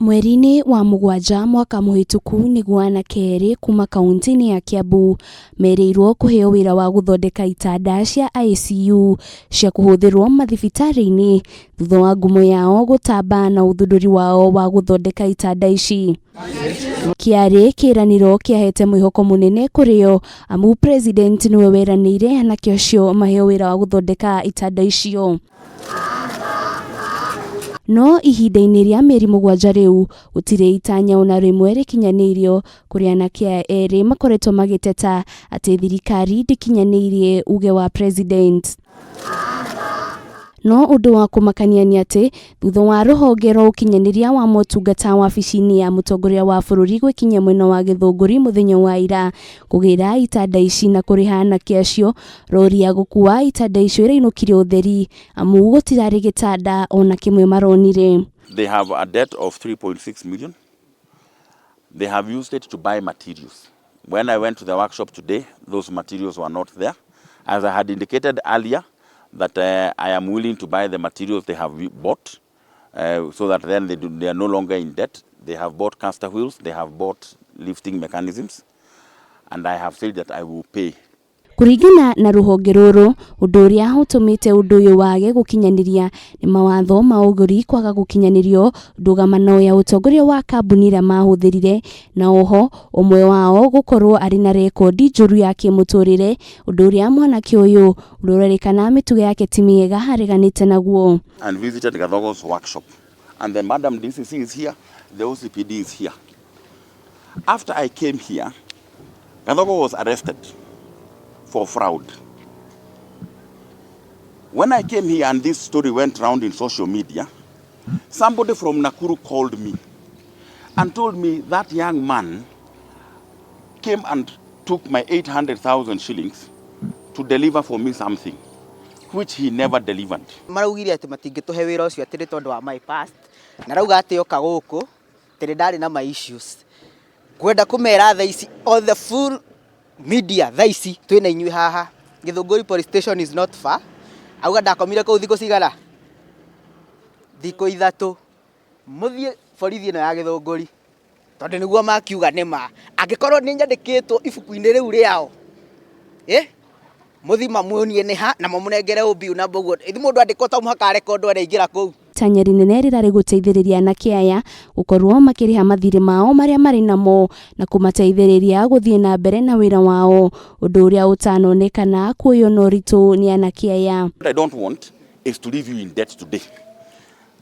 Mweri-inĩ wa mũgwanja mwaka mũhĩtũku nĩguo anake erĩ kuma kaunti-inĩ ya Kiambu merĩirwo kũheo wĩra wa gũthondeka itanda cia ICU cia kũhũthĩrwo mathibitarĩ-inĩ thutha wa ngumo yao gũtamba na ũthundũri wao wa gũthondeka itanda ici. Kĩarĩ kĩĩranĩro kĩahete mwĩhoko mũnene kũrĩ o amu president nĩwe weranĩire anake acio maheo wĩra wa gũthondeka itanda icio. No ihinda-inĩ rĩa mĩeri mũgwanja rĩu gũtirĩ itanya ona rĩmwe rĩkinyanĩirio kũrĩ anake aya erĩ makoretwo magĩteta atĩ thirikari ndĩkinyanĩirie uge wa president. No ũndũ wa kũmakania nĩ atĩ thutha wa rũhonge rwa ũkinyanĩria wa motungata wabici-inĩ ya mũtongoria wa bũrũri gwĩkinyia mwena wa Gĩthũngũri mũthenya wa ira kũgĩra itanda ici na kũrĩha anake acio, rori ya gũkua itanda icio ĩrainũkire ũtheri amu gũtirarĩ gĩtanda ona kĩmwe maronire. They have a debt of 3.6 million. They have used it to buy materials. When I went to the workshop today, those materials were not there. As I had indicated earlier, that I am willing to buy the materials they have bought so that then they are no longer in debt. They have bought caster wheels, they have bought lifting mechanisms, and I have said that I will pay. Kũringana na rũhonge rũrũ, ũndũ ũrĩa ũtũmĩte ũndũ ũyũ wage gũkinyanĩria nĩ mawatho ma ũgũri kwaga gũkinyanĩrio, ndũgamano ya ũtongoria wa kambuni ĩrĩa mahũthĩrire, na oho ũmwe wao gũkorwo arĩ na rekondi njũru ya kĩmũtũrĩre, ũndũ ũrĩa mwanake ũyũ ũrĩa ũrerĩkana mĩtugo yake ti mĩega areganĩte naguo. And visited Gathogo's workshop. And the Madam DCC is here, the OCPD is here. After I came here, Gathogo was arrested for fraud. When I came here and this story went round in social media, somebody from Nakuru called me and told me that young man came and took my 800,000 shillings to deliver for me something, which he never delivered. Maraugire atĩ matingĩtũhe wĩra ũcio atĩ nĩ tondũ wa my past, na rauga atĩ oka gũkũ atĩ nĩ ndarĩ na my issues. Ngwenda kũmera thaa ici on the full media, thaa ici twĩna inyuĩ haha, Gĩthũngũri Police Station is not far. Auga ndakomire kũu thikũ cigana? Thikũ 3. Mũthiĩ borithi ĩno ya Gĩthũngũri tondũ nĩguo makiuga nĩ ma, angĩkorwo nĩ nyandĩkĩtwo ibuku-inĩ rĩu rĩao, mũthiĩ mamuonie nĩ ha na mamũnengere ũmbiu namba ũguo. Ithi mũndũ andĩkwo to mũhaka arekondwo araingĩra kũu. Itanya rĩnene rĩrarĩ gũteithĩrĩria anake aya gũkorwo makĩrĩha mathirĩ mao marĩa marĩ namo na kũmateithĩrĩria gũthiĩ na mbere na wĩra wao, ũndũ ũrĩa ũtanonekana kuoywo na ũritũ nĩ anake aya. What I don't want is to leave you in debt today.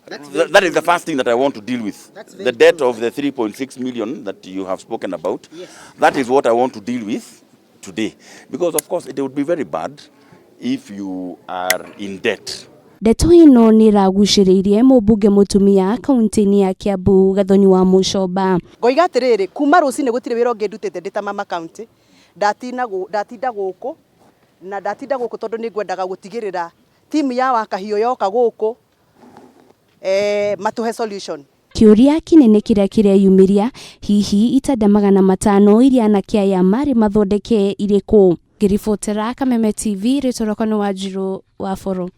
That is the first thing that I want to deal with. The debt of the 3.6 million that you have spoken about. Yes. That is what I want to deal with today. Because of course it would be very bad if you are in debt. Ndeto ĩno nĩ ĩragucĩrĩirie mũmbunge mũtumia kaunti-inĩ ya Kiambu Gathoni wa Mũcomba. Ngoiga atĩrĩrĩ, kuma rũcinĩ gũtirĩ wĩra ũngĩ ndutĩte ndĩ ta mama county, ndatinda gũkũ na ndatinda gũkũ tondũ nĩ ngwendaga gũtigĩrĩra timu ya Wakahiũ yoka gũkũ, matũhe solution. Kĩũria kĩnene kĩrĩa kĩreyumĩria, hihi itanda 500 iria anake aya marĩ mathondeke irĩ kũ? Ngĩribotera Kameme TV, rĩtwa rĩakwa nĩ Wanjirũ wa Boro.